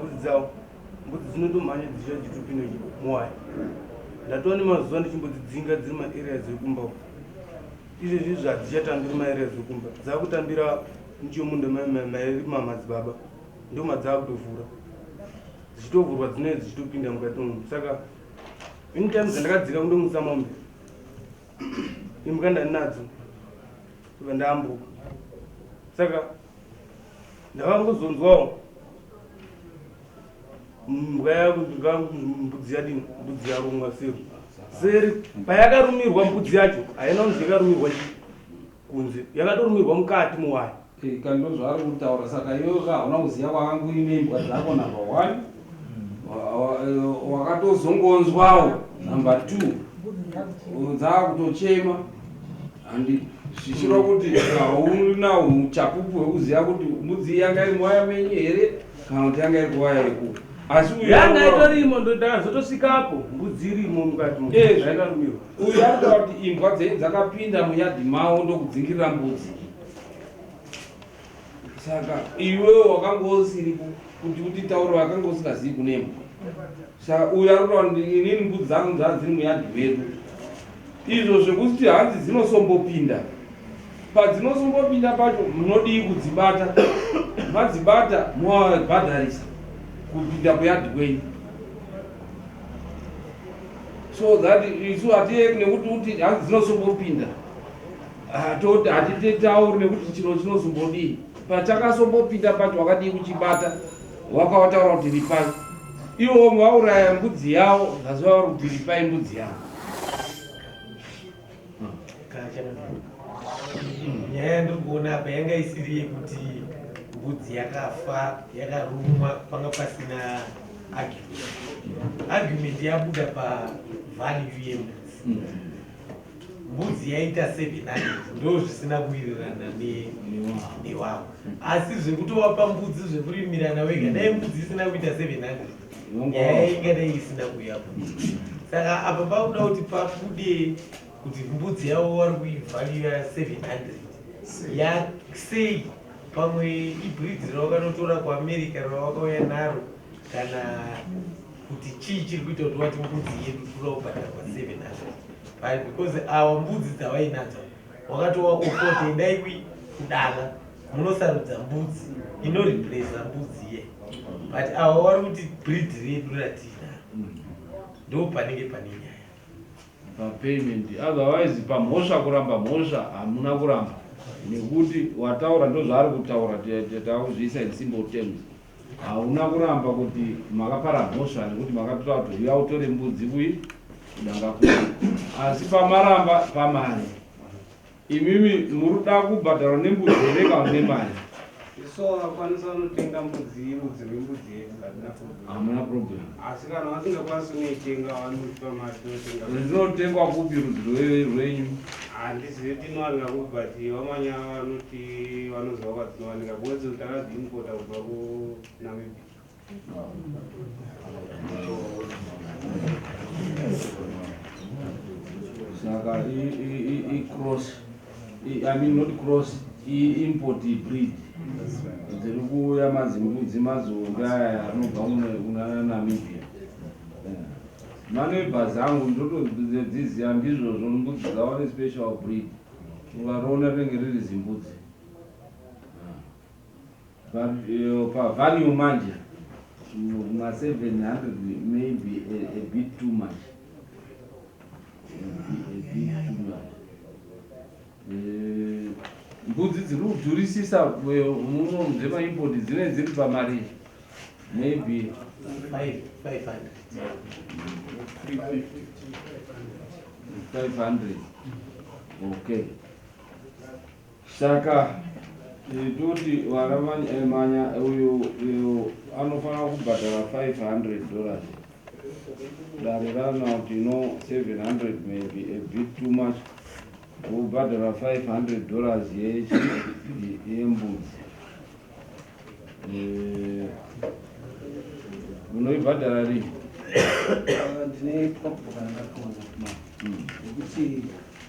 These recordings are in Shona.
mbudzi dzavo, mbudzi dzinotomhanya dzichiya dzichitopinda muwaya. Ndatova nemazuva ndichimbodzidzinga dziri maareas ekumba uko. Izvezvi izvi hadzichatambiri maareas ekumba, dzakutambira muchiyomunda mairi mamadzibaba ndomadzakutofura dzichitovhurwa dzinee dzichitopinda mukati umu. Saka anytime dzandakadzika kundomutsa mombe imbwa ndanadzo ndobva ndaambuka. Saka ndakangozonzwawo mbwa yangu mbudzi yadini, mbudzi yarumwa seri seri. Payakarumirwa mbudzi yacho haina kunzi yakarumirwa kunze, yakatorumirwa mukati muwaya. Ika ndozvaari kutaura. Saka iwewe ka hauna kuziva kwakanguine imbwa dzako number one, wakatozongonzwawo number two dzakutochema, handi zvichireva kuti hauna uchapupu hwekuziva kuti mbudzi iyi yanga iri muwaya menyu here kana kuti yanga iri kuwaya yekupi. Asi uyu yanga itorimo, ndakazotosvikapo mbudzi irimo mukati yakarumirwa. Uyu ari kutaura kuti imbwa dzenyu dzakapinda muyadhi mavo ndokudzingirira mbudzi. Saka iwewe wakanga usiripo kuti utitaure, wakanga usingazivi kune mbwa. Saka uyu ari kutaura kuti inini mbudzi dzangu dzaa dziri muyadhi medu. Izvo zvekuti hanzi dzinosombopinda, padzinosombopinda pacho munodii kudzibata? Madzibata movabhadharisa kupinda kuyadhi kwenyu, so that isu hatiye nekuti kuti hanzi dzinosombopinda, toti hatititauri nekuti chiro chinozombodii. Pachakasombopinda pacho wakadii kuchibata? Wakawataura kuti ripai. Ivo vauraya mbudzi yavo, zvasi vauri kuti ripai mbudzi yavo. Nyaya yandiri kuona apa yanga isiri yekuti mbudzi yakafa yakarumwa, panga pasina argument. Argument yabuda pavalue yembudzi. Mbudzi yaita 700, ndo zvisina kuwirirana newavo. Asi zvekutovapa mbudzi zvekurimirana wega, dai mbudzi isina kuita 700, nyaya ingadai isina kuyapo. Saka apa pakuda kuti pabude kuti mbudzi yavo vari kuivaluer 700 yasei. Pamwe ibreed ravakanotora kuAmerica ravakauya naro, kana kuti chii chiri kuita kuti vati mbudzi yedu toda kubhadharwa 700? But because awa mbudzi dzavainadzo wakatova ofoti, endai kudanga munosarudza mbudzi inoreplaca mbudzi iye, but awa vari kuti breed redu ratina. Ndo panenge pane nyaya papayment. Otherwise pamhosva, kuramba mhosva hamuna kuramba, nekuti wataura ndozvaari kutaura. Takuzviisa in simple terms, hauna kuramba kuti makapara mhosva, nekuti makatotaura kuti uya utore mbudzi kui kudanga kuri. Asi pamaramba pamari, imimi muri kuda kubhadharwa nembudzi here kana nemari? Isu vakwanisa vanotenga mbudzi, rudzi rwembudzi yedu, hatina problem. Hamuna problem. Asi kana vasingakwanisi kunoitenga, vanotipa mari tinotenga. Rinotengwa kupi rudzi rwenyu? Handizivi tinowanika kupi, but vamanya vanoti vanoziva kwadzinowanika, because takadziimpota kubva kuNamibia. Saka icross, I mean, not cross, iimport breed dziri kuuya, mazimbudzi mazombe aya anobva kuna Namibia. Maneighbors angu ndotodziziva, ndizvozvo, mbudzi dzavo nespecial breed, ungaroona rinenge riri zimbudzi. But pavalue manje ma700 maybe a bit too much, a bit too much. Mbudzi dziri kudhurisisa muno dzemaimport dzinenge dziri pamari maybe 500. 500, okay. Saka toti vana manya uyu anofanira kubhadhara $500. Dare rana kuti no, 700 may be a bit too much, wobhadhara $500 yechi yembudzi. Unoibhadhara rii? Ndine twakupokana natwo, nekuti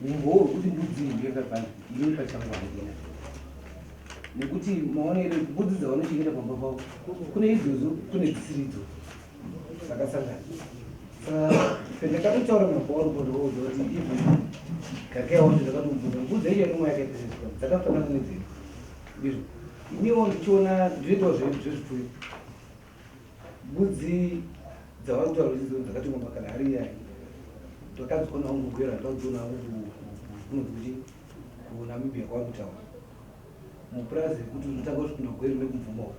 umbowo hwekuti mbudzi iyi ndeyakabva, ini pachangu handina. Nekuti maonero mbudzi dzavanochengeta pamba pavo kune idzodzo, kune dzisiri idzo dzakasangana. Saka pendakatotaura napauri pondoudza kuti even gake wacho ndakatomubvunza mbudzi yacho yanomwa yakaita sei, dzakafanana nedzedu. Ndizvo iniwo ndichiona ndinoitawo zvezvipfuyo, mbudzi dzavari kutaura kuti idzo dzakatengwa makalari iyai ndakadzionawo mugwera, ndakadzionawo kunonzi kuti kuNamibia kwavari kutaura mupurazi rekuti unotanga kusvika Gweru nekuMvuma uko.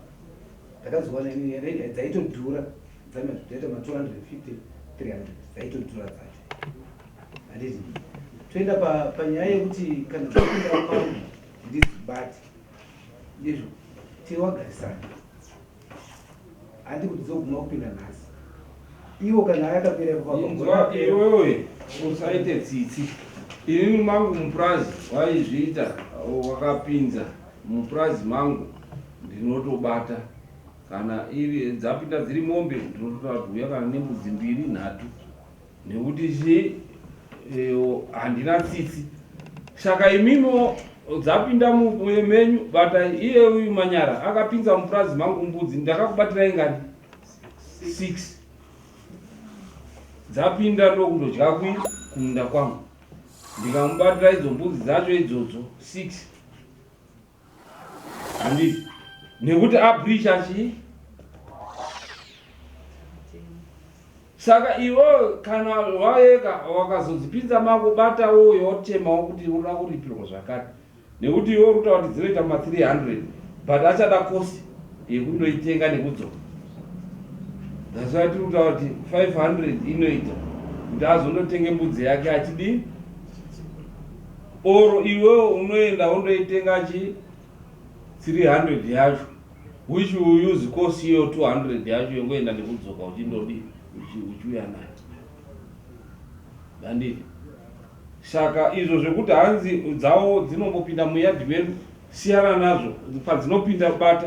Ndakadziwana inini dzaitodhura, dzaita ma250 300, dzaitodhura dzacho, handiti? Toenda panyaya yekuti kana dzapinda mangu ndizibate, ndizvo tiwagarisana, handi kuti dzoguma kupinda nhasi iwo kana yakapera. Inzwa iwewe, usaite tsitsi. Inini mangu mupurazi waizviita, wakapinza mupurazi mangu ndinotobata. Kana iri dzapinda dziri mombe, ndinototaura kuti uya kana nembudzi mbiri nhatu, nekuti chi handina tsitsi. Saka imimo dzapinda menyu batai. Iye uyu Manyara akapinza mupurazi mangu mbudzi, ndakakubatirai ngani? 6 dzapinda ndokundodya kui kumunda kwangu, ndikamubatira idzo mbudzi dzacho idzodzo 6, handiti? Nekuti abreacha chii. Saka iwe kana waeka wakazodzipinza mako, batawo yotemawo kuti unoda kuripirwa zvakati, nekuti iwe uri kutaura kuti dzinoita ma300, but achada cost yekundoitenga nekudzoka. That's why tiri kutaura kuti 500 inoita kuti azondotenge mbudzi yake achidii, or iwewo unoenda wondoitenga chi 300 yacho, which will use cost iyo 200 yacho yekuenda nekudzoka uchindodi uchiuya nayo, handiti? Saka izvo zvekuti hanzi dzawo dzinombopinda muyadhi medu, siyana nazvo. Padzinopinda bata,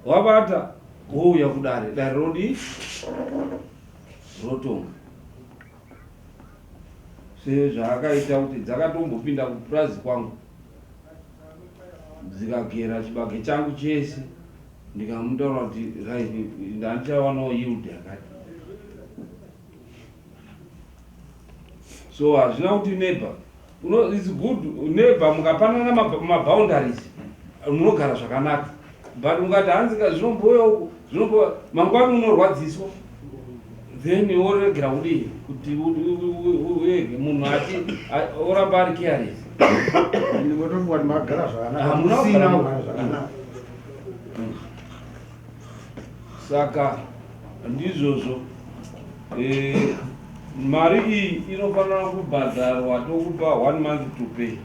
wabata wouya kudare, dare rodi rotonga sezvaakaita kuti dzakatombopinda kupurazi kwangu dzikagera chibage changu chese, ndikamutaura kuti right, ndandichawanawo yield yakati. So hazvina kuti neighbor uno is good neighbor, mukapanana maboundaries munogara zvakanaka, but ungati hanzi zvinomboya uku, zvinomboya mangwani, unorwadziswa, then woregera kudii kuti uege munhu ati oramba ari careless. Ndingotofunga kuti magara zvakanaka. Hamuna Musina kugara kugara zvakanaka. Saka ndizvozvo. Mari iyi inofanira kubhadharwa, tokupa one month to pay.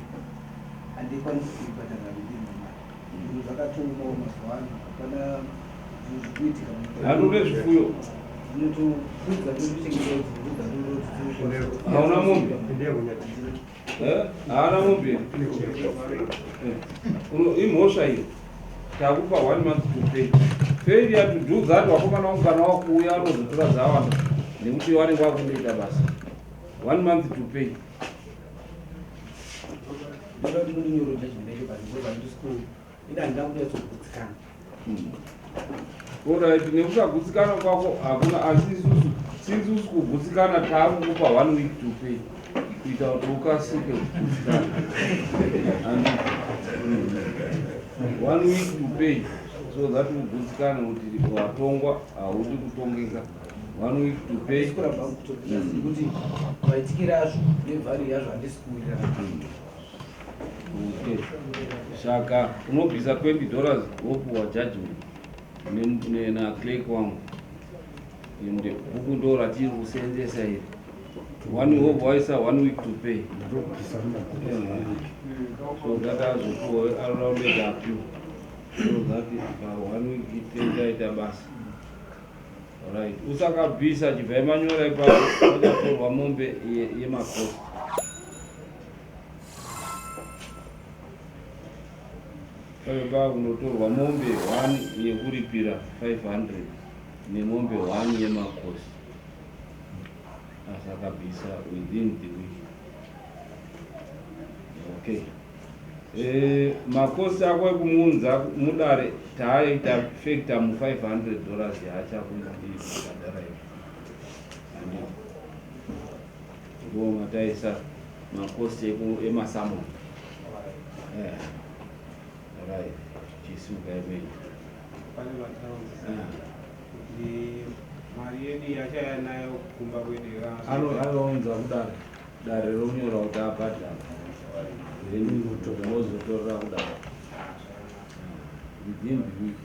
Handikwanisi kuibhadhara within the month. Zvinhu zvakatooma mazuva ano, hapana zvinhu zviri kuitika. Handune zvipfuyo? Ndinotobvudza ndotochengeta bvudza. Hauna mombe? Haana mombe. Imhosva iyo. Takupa one month to pay. Failure to do that, vakomana vangu kana wakuuya anozotora dzawanda nekuti vanenge vakundoita basa. One month to pay. Ndoda kuti mundinyoro judgment yacho pasi because handisi ku ina, handina kunyatsogutsikana. Alright, nekusagutsikana kwako hakuna, asi isusu since usi kugutsikana taakukupa one week to pay kuita kuti ukasike kugutsikana. And one week to pay so that ugutsikane kuti watongwa, haudi kutongeka. One week to pay. Handisi kuramba kutoita kuti maitikiro azvo nevalue yazvo handisi kuwirirana. Okay, saka unobvisa $20 wopuwa judgment naclerk wangu, ende bhuku ndo ratiri kuseenzesa iri. One wobva waisa one week to pay. Ndobvisa. So that azopuwa arounded appeal so that pa one week tendaita basa. Right, usakabvisa chibvai manyora ipapo, pachatorwa mombe yemacost. Pave pakunotorwa mombe 1 yekuripira 500 nemombe 1 yemacost asakabvisa within the week. Okay. Eh, makosi ako ekumuunza mudare taaita factor mu 500 dollars yaachakuibhadhara iyo handiti ndo mataisa makosi emasamon. Eh, right, chisimuka imene. Pane mataundi Ah. kuti mari yedu yachaya nayo kumba kwedu. Anounza kudare, dare ronyora kuti abhadhara, then mozotorera kudare within the week.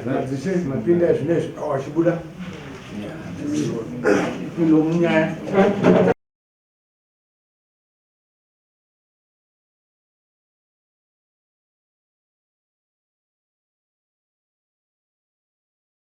Madzishe mapinda ezvinezvi achibuda pinda munyaya.